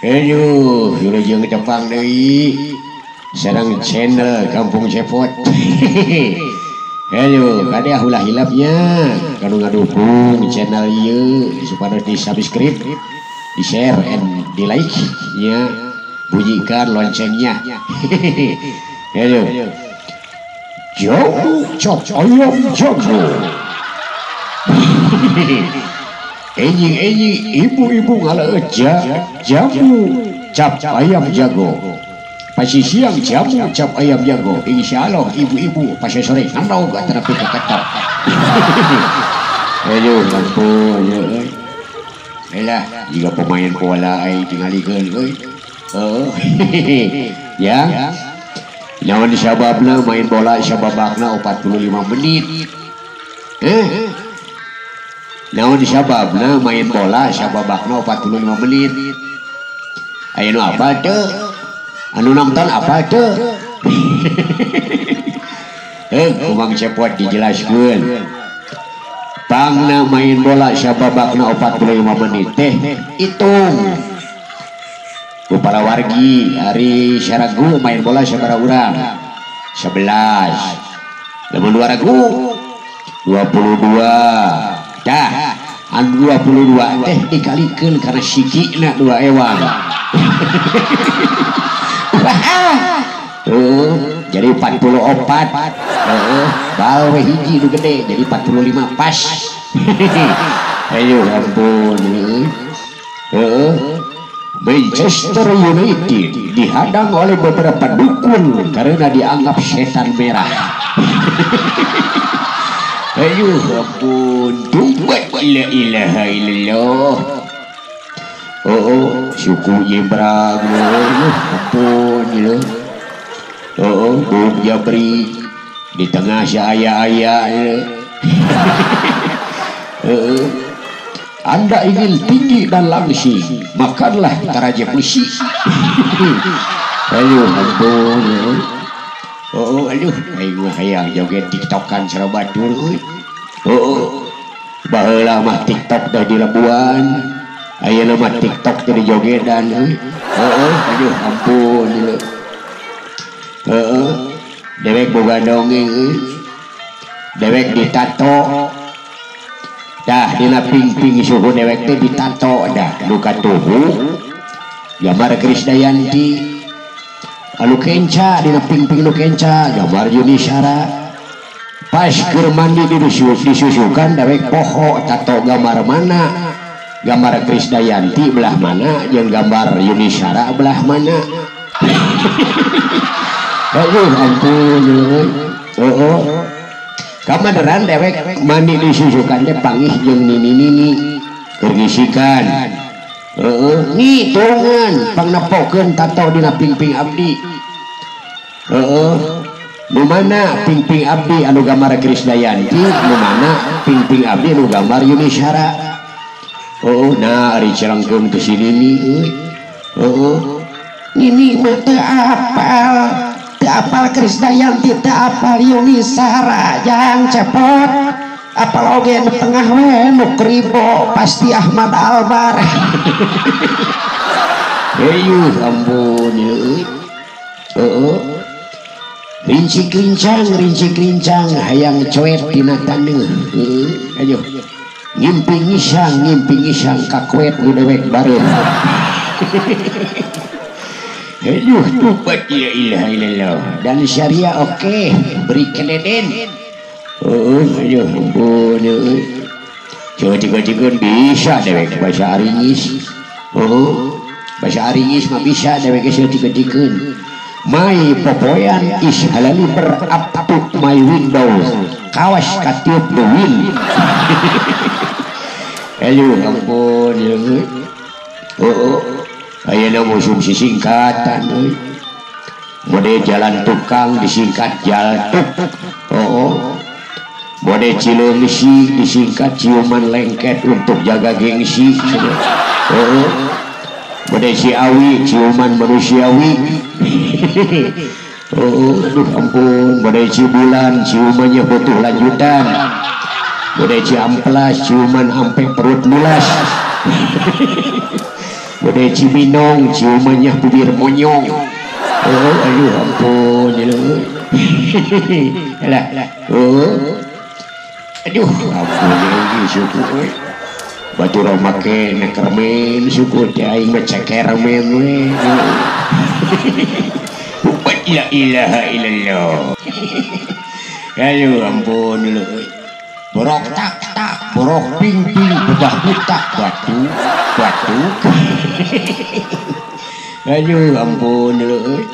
Aduh, wilujeng tepang deui sareng channel Kampung Cepot. Aduh, kade ulah hilapnya kanu ngadukung channel ieu supaya di subscribe, di share and di like nya, bunyikan loncengnya. Aduh. Jamu cap ayam jago. Enyi-enyi ibu-ibu ngaleja jamu cap ayam jago. Pasti siang jamu cap ayam jago. Insya Allah ibu-ibu pasti sore nandau gak terapi keketap. Aduh, ampun ya. Elah, jika pemain bola ai tingalikeun euy. Heeh. Ya. Nyawan sababna main bola sababakna 45 menit. Naon sababna main bola sababakna 45 menit. Aya nu apa teu? Anu nonton apa teu? Kumang Cepot dijelaskeun. Pangna main bola sababakna 45 menit teh hitung. Ku para wargi hari Syaragu main bola sabaraha urang? 11. Lamun dua ragu 22. Dah, anu 22 teh dikalikeun karena sikina 2 ewang. Jadi 44. Heeh, bal we hiji nu gede jadi 45 pas. Ayo ampun. Heeh. Manchester United dihadang oleh beberapa dukun karena dianggap setan merah. Aduh ampun, tumbat la ilaha illallah. Oh, suku nyebrang, ampun ya. Oh, bung jabri di tengah si ayah-ayah. Anda ingin tinggi dan langsing, makanlah taraje besi. Aduh ampun. Oh, aduh, aing mah hayang joget TikTokan sareng batur euy. Oh, baheula mah TikTok teh di Labuan. Ayeuna mah TikTok teh di jogedan euy. Heeh, aduh ampun. Heeh, dewek boga dongeng euy. Dewek ditato. Dah dina ping-ping suhu dewek teh ditato dah nu katuhu gambar Krisdayanti. Anu kenca dina ping-ping nu kenca gambar Yuni Syara. Pas keur mandi disusukan dewek poho tato gambar mana, gambar Krisdayanti belah mana jeung gambar Yuni Syara belah mana. Aduh ampun. Heeh. Kamaderan dewek mandi disusukan teh pangih jeung nini-nini keur ngisikan. Heeh, ngitungan pangnepokeun tato dina ping-ping abdi. Heeh, nu mana ping-ping abdi anu gambar Krisdayanti, nu mana ping-ping abdi anu gambar Yuni Syara. Heeh, nah ari celengkeun ke si nini euy. Heeh, nini mah teu apal, teu apal Krisdayanti, teu apal Yuni Syara, jang Cepot. Apal oge nu tengah we nu kribo pasti Ahmad Albar. Eyuh ampun euy. Heeh. Rincik lincang hayang coet dina taneuh. Heeh, ayo. Ngimpi ngisang kakuet nu dewek bareuh. Aduh, tobat la ilaha illallah. Dan syariah oke, beri kededen. Oh, aduh, ampun euy. Coba tiga-tiga bisa dewek bahasa Aringis. Oh, bahasa Aringis mah bisa dewek geus tiga-tiga. My popoyan is halali up to my window. Kawas katiup the wind. Aduh, ampun euy. Oh, ayeuna musim sisingkatan euy. Mode jalan tukang disingkat jaltuk. Oh. Mode Cileungsi disingkat ciuman lengket untuk jaga gengsi. Oh. Mode Ciawi ciuman manusiawi. Oh, aduh ampun. Mode Cibulan ciumannya butuh lanjutan. Mode Ciamplas ciuman ampe perut mulas. Bude Cibinong ciumannya bibir monyong. Oh, aduh ampun leuh. Lah, oh. Aduh, ampun leuh suku euy. Batur make nekermen suku teh aing mah cekermen we. La ilaha illallah. Aduh ampun leuh. Borok tak tak, borok ping ping, bebah butak batu batu. Aduh ampun leuh.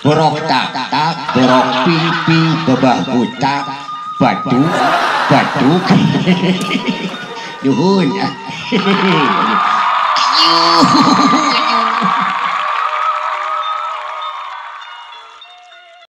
Borok tak tak, borok ping ping, bebah butak batu batu. Nuhun. Aduh.